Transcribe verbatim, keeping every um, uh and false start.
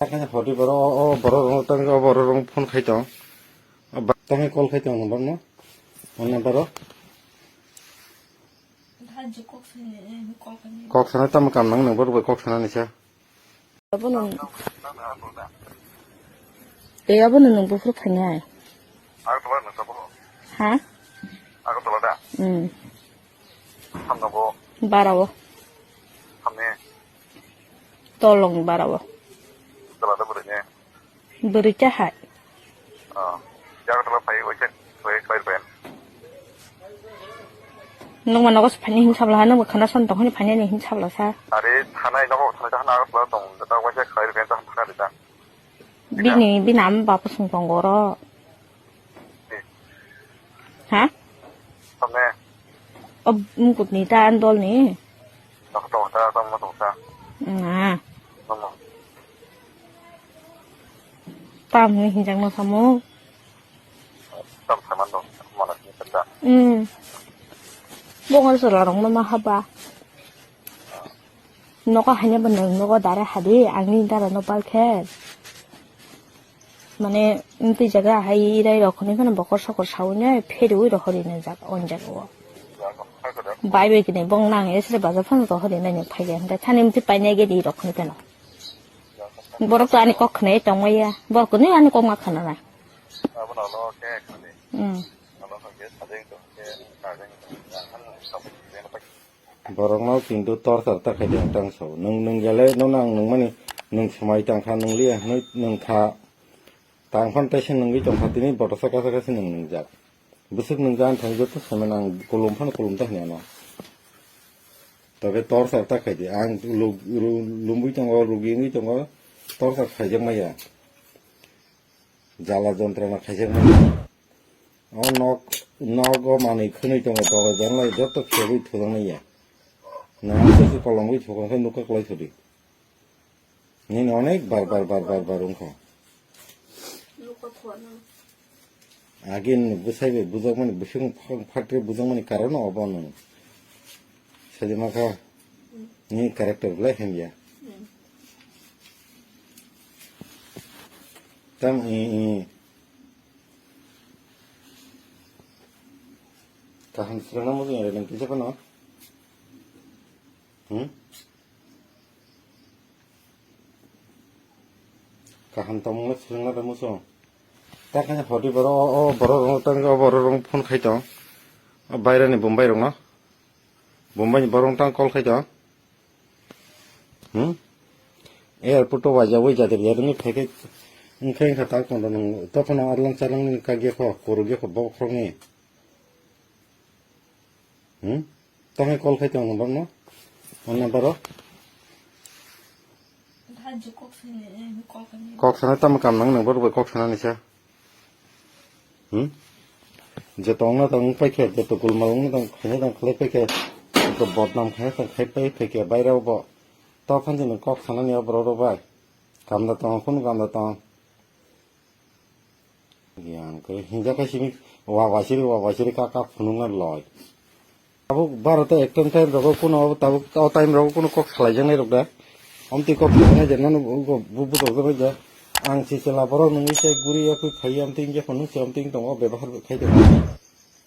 Hodi boro o, o boro rong tang o boro rong phone khai tong. O ba-, tang call khai tong number no. O number o. Kok sana tam kam nang number bai kok sana nisa. Abono. Te abono nung buphuru phainai. Agartala nung sabo. Ha? Agartala da? Hmm. Samno bo. Barao. Samne. Tolong barao. Tala da bwrwi ne. Bwrwi ta hai. Ah. Agartala phai waisa, waisa phai ben. Nung mano kos phani hin sabla ha, nung khana son tong hini phani hin sabla sa. Are thanai nogo thanai ta hana Agartala tong, ta waisa khai ben ta thaka de ta. Bini, bini ama bapa sung tong goro. Eh. Ha? Samne. O mukut ni ta andol ni. Tong, tong, ta, tong, tong, ta. Nga. Tong, tong. Tam ni hinjang no samo. Tam saman do, mana ni ta. Hmm. Bongal sala rong ma haba. Nogo haino bo nwng nogo dare hadi, ang nini dara no pal khe. Mane, twi jaga hai irai rok khwnwi phano bokor sokor saui nai pheriwi rohorwi nai jaga, on jaga o. Bai bai kini bong nang esre bajar phano rohorwi nai nang phai khe, hwnkhe thani mtwi painai gedi rok khwnwi phano. Borok to ani kok khwnai tongmaya, borok kwnwi ani kok ma khwnanai. Hmm. Borokno kintu torchar ta khaidi ang tang sao. Nwng, nwng gele, nono ang nwngmani, nwng swmai tangkha, nwng liya hinwi nwng tha. Tangphano teisa nwngwi tongkha, tini botosa kasa kasa nwng nwngjak. Bwswk nwngjak ani thani joto saiman ang kulum phano kulum ta hinwi ano. Tobe torchar ta khaidi, ang lu-, lu-, lumbwi tongo, rugi wngwi tongo, torchar khaijak maya. Jala jontrona khaijak maya. O nok, nogo manwi khwnwi tongo, doga janlai joto khebwi thujaknai ya. Nang se kolomwi thukang khe nukha klai thudi. Nini onek bar, bar, bar, bar, bar wngkha. Age nwng bwsai bai bujakmani, bwswk phang phatri bujakmani karon obo nwng. Sajima kha, nini character belai hamya. Tam, i, i. Kaham swrwngna muchung ya, nang kisa phano. Hmm? Kaham tongmungno swrwngna da muchung. Ta khe hodi borok, o, o borok rok tang, o borok rok phone khai tong. O bairani Bombay rokno. Bombay ni borok tang call khai tong. Hmm? Airport o waja wai jader jadoni phaikhe, wngkhe wngkha ta kondo nung, tophano arlang charlang ni kagya kho, korogya kho, bokhorok ni. Hmm? Tamo call khai tong number no? O number o? Kok sana tamo kam nang number bai kok sana nisa. Hmm? Je tong na tong pai khe, je to gulma ong na tong khe, tong khlai pai khe, to bodnam khe, tong khai pai pai khe, bai rao bo. To phan je kok sana ni abro ro bai. Kam da tong, khun kam da tong. Yang khe hinja khe simi wa wa siri, wa wa siri ka ka phunung na loi. Abo baro ta ekta time rogo kuno abo tabuk o time rogo kuno kok salai jang nai rok da. Amtwi kok salai jang nai bu bu rok da. Ang si chela borok nungwi se guri ya kwi phai amtwi inje phunung se amtwi tong o bebahar khai tong.